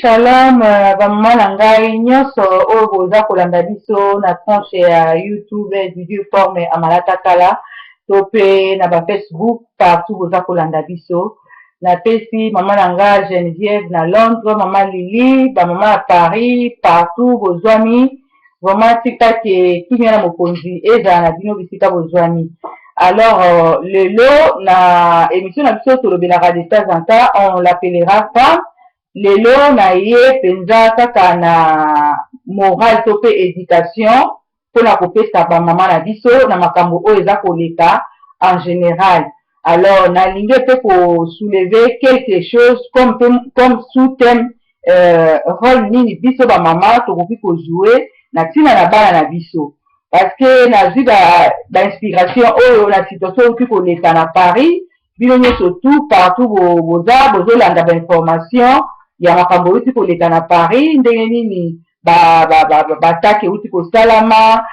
Shalom bamama na ngai nyonso oyo boza kolanda biso na tranche ya YouTube Didier Forme Amalata Kala to mpe na ba Facebook, partout boza kolanda biso. Napesi mama na nga Geneviève na Londres, mama Lili, bamama ya Paris, partout bozwami, vraiment tika ke kimia na mokonzi ezala na bino bisika bozwami. Alors lelo na émission na biso tolobelaka de temps en temps, on l'appellera femme. Lelo na ye mpenza kaka na morale to mpe éducation mpona kopesa bamama na biso na makambo oyo eza koleka en général. Alors nalingi mpe kosoulever quelque chose comme sous-thème rôle nini biso bamama tokoki kojouer na ntina na bana na biso, parce que nazwi bainspiration ba oyo na situation oyoki koleka na Paris. Bino nyonso tout partout boza bozolanda bainformation ya makambo euti koleka na Paris, ndenge nini baattaque euti kosalama,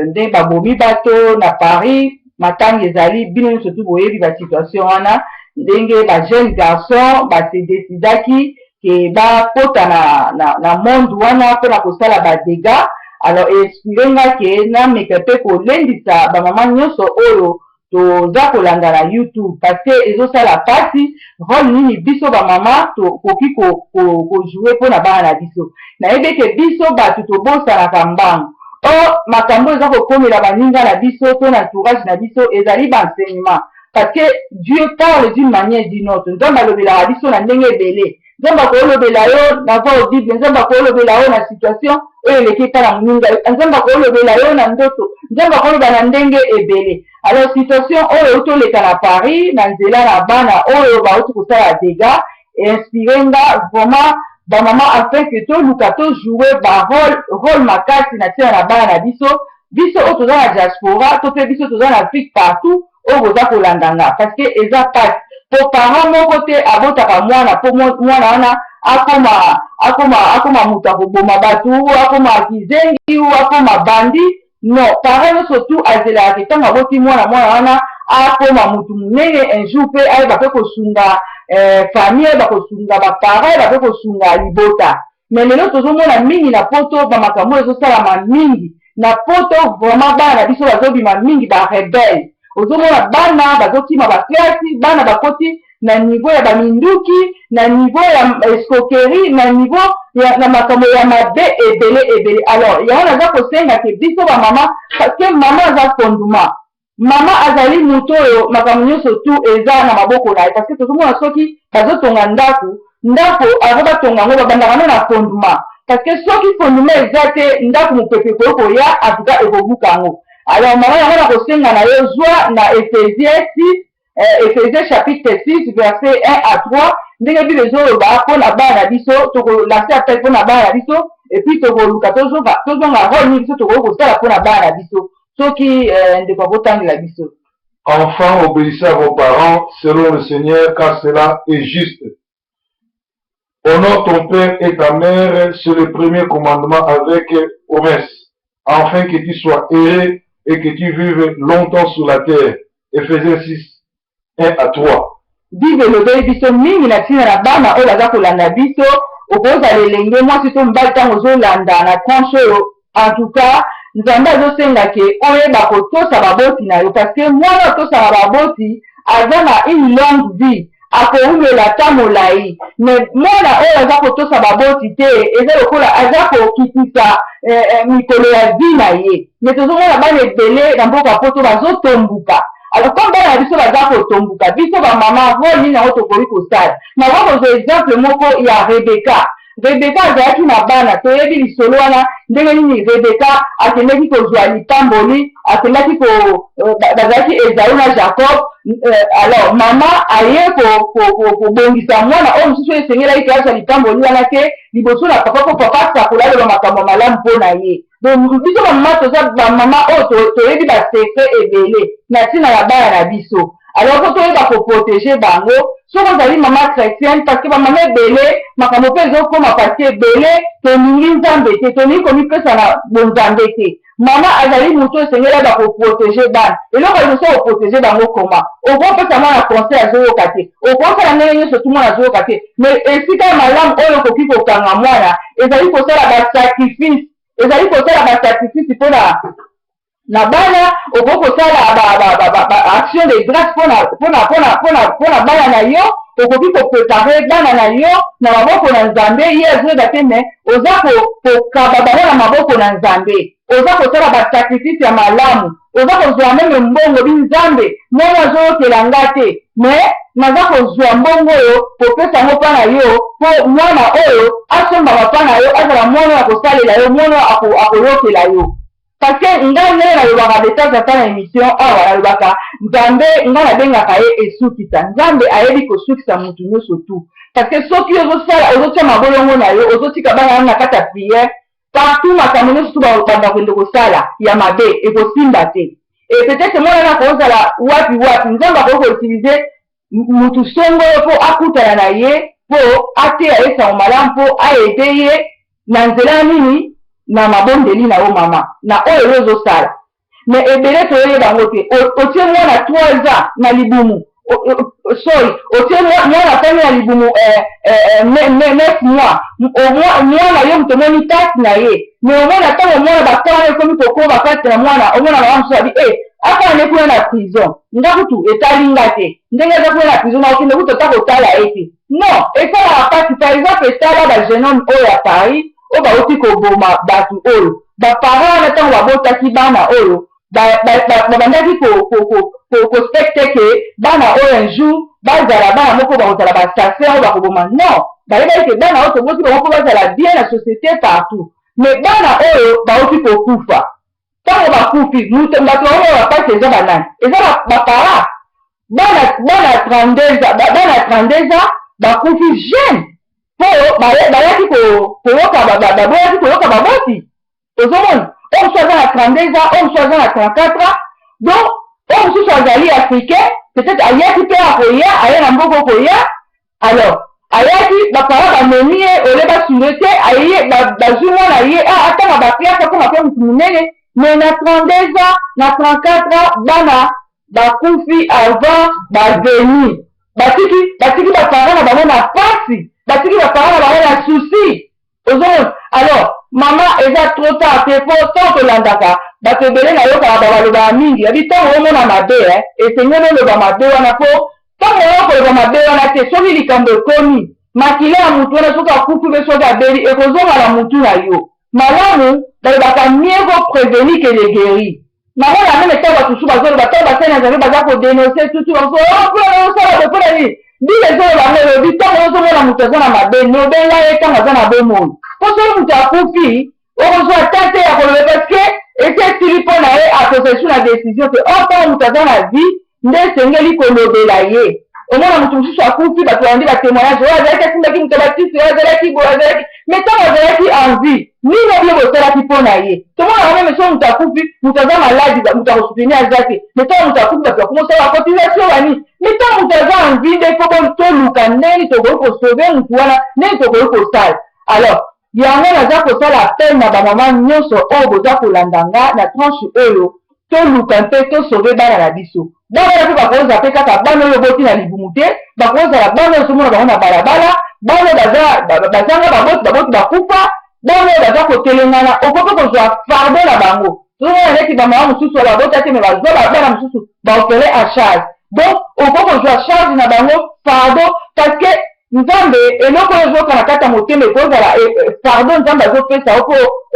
ndenge babomi bato na Paris, matanga ezali. Bino nyonso tu boyebi basituation wana, ndenge bajeune garçon base décidaki ke bakota na monde wana mpona kosala badégâts. Alors inspire nga ke nameka mpe kolendisa bamama nyonso oyo toza kolanda na YouTube, parce que ezosala mpasi. Rôle nini biso bamama tokoki kojouer mpona bana na biso? Nayebi eke biso bato tobosanaka mbango or makambo eza kokomela baninga na biso to na entourage na biso ezali baenseignement, parce que Dieu parle d'une manière d'une autre. Nzambe alobelaka biso na ndenge ebele. Nzambe akolobela yo na voix audible, Nzambe akolobela yo na situation oyo eleki epa na moninga, Nzambe akolobela yo na ndoto, Nzambe akoloba na ndenge ebele. Alors situation oyo euti oleka na Paris na nzela na bana oyo bauti kosala dégâts inspire nga vraiment bamama afin que toluka tojouer barôle, rôle makasi na ntina na bana na biso, biso oyo toza na diaspora to mpe biso toza na Afrique, partout oyo boza kolanda nga, parce que eza pasi po parent moko te abotaka mwana mpo mwana wana akoma moto akoboma bato, akoma kizengi, akoma bandit. Non, parent nyonso tu azelaka ntango aboti mwana, mwana wana akoma motu monene un jour mpe ayeba mpe kosunga famille, ayeba kosunga baparent, ayeba mpe kosunga libota. Mais lelo tozomona mingi na Poto bamakambo oyo ezosalama mingi na Poto. Vraiment bana na biso bazobima mingi barebelles. Ozomona bana bazokima baclasse, bana bakoti na niveau ya baminduki, na niveau ya escroquerie, na niveau ya na makambo ya mabe ebele ebele. Alors yango naza kosenga ke biso bamama, parce que mama aza fondement, mama azali moto oyo makambo nyonso tu eza na maboko na ye, parce que tozomona soki bazotonga ndako, ndako avant batonga yango babandaka no na fondement, parce que soki fondement eza te, ndako mopepe ekoki koya, atuka ekobuka yango. Alors mama, yango na kosenga na yo, zwa na Éphésiens 6, Éphésiens chapitre 6 verset 1 à 3, ndenge Bible ezoloba mpona bana na biso. Tokolancer appel mpona bana na biso et puis tokoluka tozonga rôle nini biso tokoki kosala mpona bana na biso. Soki ndeko akotangela biso. Enfants, obéissez à vos parents selon le Seigneur, car cela est juste. Honore ton père et ta mère, c'est le premier commandement avec promesse, afin que tu sois heureux et que tu vives longtemps sur la terre. Ephésiens 6, 1 à 3. Bible elobeli biso mingi na ntina na bana oyo baza kolanda biso. Okozala elenge mwasi to mobali, ntango ozolanda na tranche oyo, en tout cas Nzambe azosenga ke oyeba kotosa baboti na yo, parce que mwana otosaka baboti aza na une longue vie, akowumela ata molai. Mais mwana oyo aza kotosa baboti te, eza lokola aza kokitisa mikolo ya vie na ye. Mais tozomona bana ebele na mboka Poto bazotombuka. Alors comme bana na biso baza kotombuka, biso bamama rôle nini yango tokoki kosala? Nakoki kozwa exemple moko ya Rebeka. Rebeka azalaki na bana, toyebi lisolo wana, ndenge nini Rebeka akendaki kozwa lipamboli, akendaki ko bazalaki Ezau na Jacob. Alors mama aye kobongisa mwana oyo mosusu oyo esengelaki koyasa lipamboli wana te liboso na papa, mpo papa asakola, aloba makambo ya malamu mpo na ye. Donc biso bamama toza bamama oyo toyebi basecret ebele na ntina ya bana na biso. Alors po toyeba koprotéger bango, soki ozali mama chrétienne, parce que bamama ebele makambo mpe ezokóma, parce que ebele tolingi Nzambe te, tolingi komipesa na bonzambe te. Mama azali moto esengeli ayeba koprotéger bana. Eloko ya liboso, koprotéger bango koma okopesa mwana conseil, azoyoka te. Okosala ndenge nyonso tu, mwana azoyoka te. Mais esika ya malamu oyo okoki kokanga mwana ezali kosala basacrifice, ezali kosala basacrifice mpona na bana. Okoki kosala action de grâce mpona bana na yo. Okoki kopréparer bana na yo na maboko na Nzambe. Ye azoyeba te, mais oza kokaba bango na maboko na Nzambe. Oza kosala basacrifice ya malamu, oza kozwa même mbongo bi Nzambe, mwana azoyokela nga te, mais naza kozwa mbongo oyo kopesa yango mpa na yo, mpo mwana oyo asombaka mpa na yo, azala mwana oyo akosalela yo, mwana oyo akoyokela yo. Parce que ngai, ndenge nalobaka de temps en temps na émission awa, nalobaka Nzambe, ngai nabengaka ye esukisa. Nzambe ayebi kosukisa motu nyonso tu, parce que soki ozosala, ozotia mabolongo na yo, ozotika bana na kati ya prière partout, makambo nyonso tu babanda kokende kosala ya mabe ekosimba te. E peut-être mwana na akozala wapi wapi, Nzambe akoki koutiliser mutu songolo mpo akutana na ye, mpo ateya ye sango malamu, mpo aaider ye na nzela nini? Na mabondeli na yo mama, na oyo yo ozosala. Mais ebele toyoyeba yango te. Otie mwana 3 ans na libumu, sorry, otie mwana afandi na libumu 9 mois, mwana yo moto omoni tati na ye. Mais omona ntango mwana bakala ekomi kokoma kati na mwana, omona mama mosusu abi e akala nde kuna na prison. Nga kutu etali nga te ndenge aza kuna na prison, nakokende kutu ata kotala ye te. Non, esalaka mpasi. Par exemple, etala bajeune homme oyo ya Paris oyo bauti koboma bato oyo. Baparent wana, ntango babotaki bana oyo, babandaki koexpecter ke bana oyo un jour bazala bana moko bakozala baassassin oyo bakoboma? Non, bayebaki ke bana oyo toboti bango mpo bazala bien na société partout. Mais bana oyo bauti kokufa, ntango bakufi, bato bango oyo bapasi eza banani? Eza baparent. Bana 32, bana 32 ans bakufi jeune mpo bayaki koyoka, baboyaki koyoka baboti. Ozomona, oyo mosusu aza na 32 ans, oyo mosusu aza na 34 ans. Donc oyo mosusu azali africain, peut-être ayaki mpe akoya, aye na mboka okoya. Alors ayaki, baparent bamemi ye, ole basunge te, aye, bazwi mwana ye, atanga baclasse, akoma mpe motu monene. Mais na 32 ans, na 34 ans, bana bakufi avant baveni. Batiki baparent na bango na pasi, batiki baparent na bango na souci. Ozomona? Alors mama, eza trop tard te, mpo ntango tolandaka bato ebele, nayokaka balobaka mingi yabi ntango omona mabe, esengeli oloba mabe wana, mpo ntango oyo koloba mabe wana te, soki likambo ekomi, makila ya mutu wana, soki akufi mpe soki abeli, ekozonga na mutu na yo. Malamu balobaka mieux vaut prévenir que de guérir. Namona même ntango bato mosusu bazoloba, ntango basali na Nzambe baza kodénoncer tutu, osala mpona nini? Bible ezoloba ngo, elobi ntango ozomona moto aza na mabe, lobenga ye ntango aza na bomoi, mpo soki moto akufi, okozwa ta te ya koloba, parce que esi esili mpo na ye, akozwa esu na décision te. Or ntango moto aza na vie nde esengeli kolobela ye. Omona moto mosusu akufi, bato balandi batémoignage: oyo azalaki, asimbaki moto batisi, oyo azalaki boye, azalaki. Mais ntango azalaki en vie, nini obie bosalaki mpo na ye? Tomonaka même so moto akufi, moto aza malade, moto akosoutenir aza te. Mais ntango moto akufi, bato bakomosala bacotisation bani. Mais ntango moto aza en vie nde faut toluka ndenge tokoki kosauver motu wana, ndenge tokoki kosala. Alors yango naza kosala appel na bamama nyonso oyo boza kolanda nga na tranche oyo: toluka mpe tosauver bana na biso. Bana wana mpe bakozala mpe kaka bana oyo boti na libumu te, bakozala bana oyo ozomona bango na balabala, bana oyo bazanga baboti, baboti bakufa, bana oyo baza kotelengana. Okoki kozwa fardeau na bango. Tozomona neti bamama mosusu oyo babota te, mais bazwa bana mosusu baorphelin en charge. Donc okoki kozwa charge na bango, fardeau, parce que Nzambe, eloko oyo ezoyoka na kati ya motema ekozala fardeau Nzambe azopesa yo mpo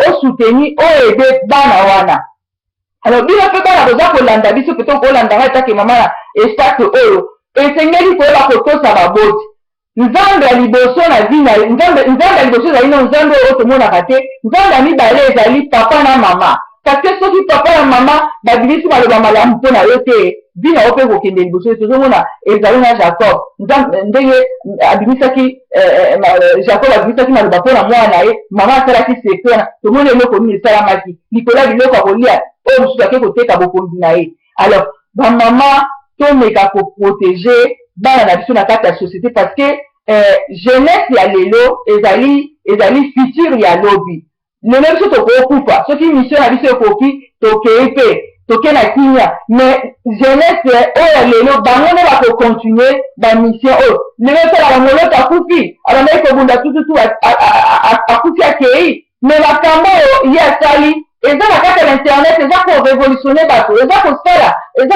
osoutenir, oyo aider bana wana. Alors bino mpe bana boza kolanda biso, mpe tokolanda ngai etake mama na espace oyo, esengeli koyeba kotosa baboti. Nzambe ya liboso na vie na Nzambe, Nzambe ya liboso ezali no Nzambe oyo tomonaka te. Nzambe ya mibale ezali papa na mama, parce que soki papa na mama babimisi maloba malamu mpo na yo te, vie na yo mpe kokende liboso. Tozomona Ezau na Jacob, ndenge abimisaki, Jacob abimisaki maloba mpo na mwana na ye, mama asalaki secret wana. Tomoni eloko nini esalamaki likolo ya biloko ya kolia oyo mosusu ake koteka bokonzi na ye. Alors bamama, tomeka koprotéger bana na biso na kati ya société, parce que jeunesse ya lelo ezali futur ya lobi. Lelo biso tokokufa, soki mission na biso ekoki, tokei mpe toke na kimia. Mais jeunesse oyo ya lelo, bango nde bakocontinue bamission oyo. Lelo otalaka Moloto akufi, abandaki kobunda tututu, akufi, akei. Mais makambo oyo ye asali eza na kati ya internet, eza korévolutionne bato, eza kosala, eza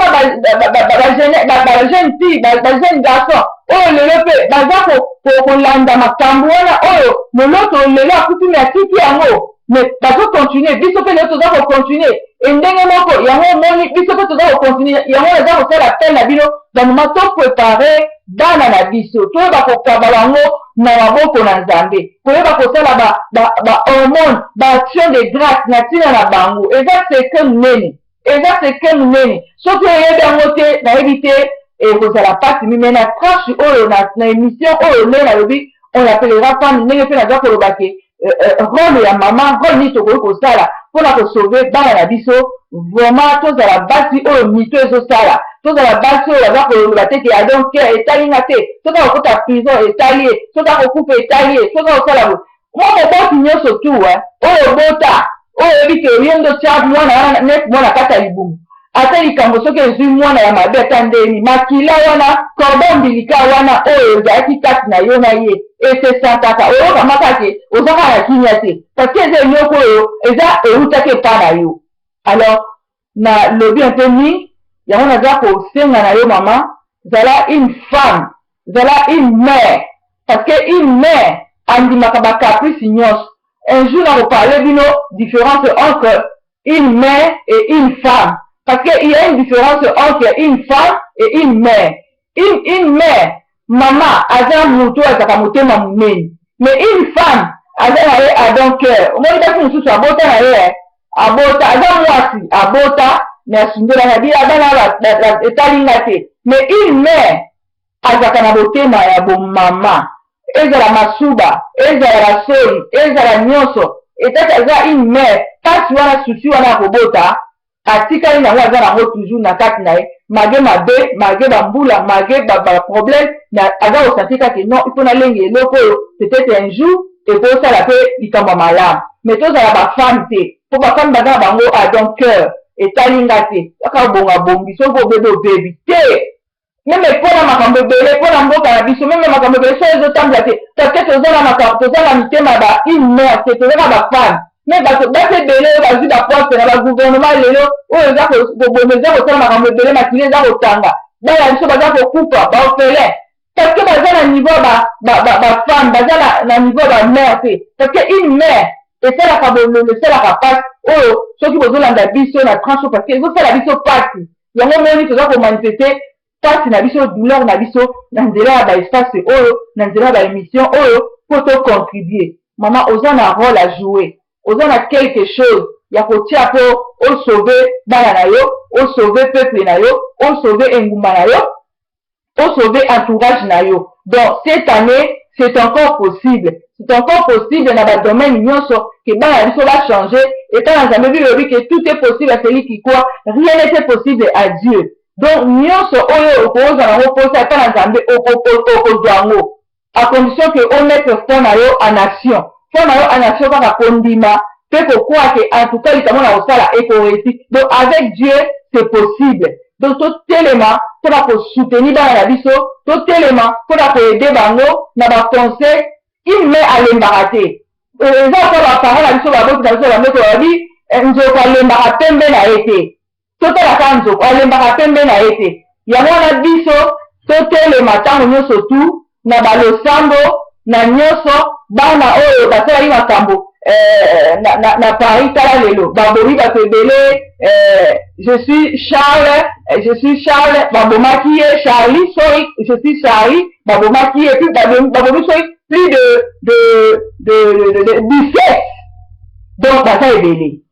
na bajeune fille, bajeune garçon oyo lelo mpe baza kolanda makambo wana oyo Moloto lelo akufi, me atiki yango, mais bazocontinue. Biso mpe lelo toza kocontinue e ndenge moko yango. Omoni, biso mpe toza kocontinue yango. Eza kosala appel na bino bamama, toprépare bana na biso, toyeba kokaba bango na maboko na Nzambe, koyeba kosala bahormone, baaction de grâce na ntina na bango. Eza secret monene, eza secret monene. Soki oyebi yango te, nayebi te, ekozala mpasi. Mais na tranche oyo, na émission oyo, ndenge nalobi, on appellera femme, ndenge mpe naza koloba ke rôle ya mama, rôle nini tokoki kosala mpona kosauve bana na biso. Vraiment, tozala basi oyo mito ezosala, tozala basi oyo baza koloba te ke donc etali nga te, soki akokota prison etali ye, soki akokufa etali ye, soki akosala boye. Mwa moboti nyonso tu oyo obota, oyo oyebi ke oyo nde otya mwana wana 9 mois na kati ya libumu, ata likambo soki ezwi mwana ya mabe, ata ndeni makila wana, cordon ombilical wana oyo ezalaki kati na yo na ye, esesantaka, oyokama kaka oza kaka na kimia te, parce que eza eloko oyo eza eutaki epa na yo. Alors nalobi un peu mingi yango. Naza kosenga na yo mama, zala une femme, zala une mère, parce que une mère andimaka bacaprice nyonso. Un jour nakoparle bino différence entre une mère et une femme, parce qu'il y a une différence entre une femme et une mère. Une mère, mama aza moto azalaka motema monene, mais une femme aza na ye à bon cœur. Omoni basi mosusu abota na ye, abota, aza mwasi abota, mais asundolaka bila bana, etali nga te. Mais une mère azalaka na motema ya bomama, ezala masuba, ezala basoli, ezala nyonso etaki, aza une mère. Mpasi wana, susi wana ya kobota, atikali nango, aza nango toujours na kati na ye, malgré mabe, malgré bambula, malgré baproblème, mais aza kosentir kaka non, il faut nalenga eloko oyo, peut-être un jour ekosala mpe likambo ya malamu. Mais tozala bafemme te, mpo bafemme baza na bango à donc cœur, etali nga te, kaka obonga bongi, soki obebi obebi te. Même mpona makambo ebele, mpona mboka na biso, même makambo ebele so ezotambola te, parce que toza na makambo, toza na mitema ba une mère te, toza na bafemme. Mais bato basi ebele oyo bazwi baposte na bagouvernement lelo oyo, eza koboma, eza kosala makambo ebele, makili eza kotanga, bana biso baza kokufa, baorphelin, parce que baza na niveau bafemme, baza na niveau bamère te. Parce que une mère esalaka bololo, esalaka mpasi. Oyo soki bozolanda biso na tranche, parce que ezosala biso mpasi yango. Moni toza komanifeste mpasi na biso, douleur na biso, na nzela ya baespace oyo, na nzela ya baémission oyo, mpo tocontribue. Mama, oza na rôle à jouer, oza na quelque chose ya kotia mpo osauve bana na yo, osauve peuple na yo, osauve engumba na yo, osauve entourage na yo. Donc cette année, c'est encore possible, c'est encore possible na badomaine nyonso ke bana na biso bachange. Epai na Nzambe, Bible elobi ke tout est possible à celui qui croit, rien n'est impossible à Dieu. Donc nyonso oyo okozwa nango mposa, epai na Nzambe okozwa yango, à condition ke omettre foi na yo en action, foi na yo en action, kaka kondima mpe kokroire ke en tout cas likambo na kosala ekoréussi. Donc avec Dieu, c'est possible. Donc totelema mpona kosoutenir bana na biso, totelema mpona koaider bango na baconseil. Une mère alembaka te. Eza oka baparent na biso, baboti na biso, bandeko babi nzoko alembaka pembe na ye te. Totalaka nzoko alembaka pembe na ye te. Yango wana biso totelema ntango nyonso tu na balosambo na nyonso. Bana oyo basalaki makambo na Paris, tala lelo babomi bato ebele. Je suis Charles, je suis Charles, babomaki ye, Charlie, sorry, je suis Charlie, babomaki ye, puis babomi soki plus de 17. Donc baza ebele.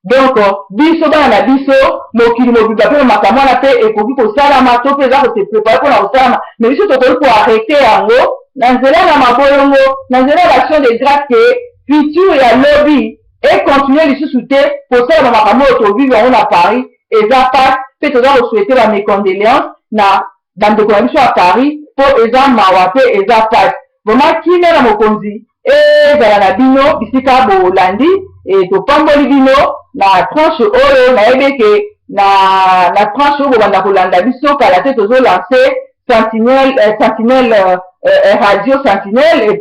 Donc biso bana na biso, mokili mobimba mpe makambo wana mpe ekoki kosalama to mpe eza kose préparer mpona kosalama, mais biso tokoki koarrêter yango na nzela na mabolongo, na nzela ya l'action de grâce, ke futur ya lobi econtinue lisusu te kosalama makambo oyo tovivre yango na Paris. Eza pasi, mpe toza kosouhaiter bames condoléances na bandeko na biso ya Paris, mpo eza mawa mpe eza pasi vraiment. Kimia na Mokonzi ezala na bino bisika bolandi. E topamboli bino na tranche oyo. Nayebi eke na tranche oyo bobanda kolanda biso kala te. Tozolancer Sentinelle, Sentinelle, Radio Sentinelle.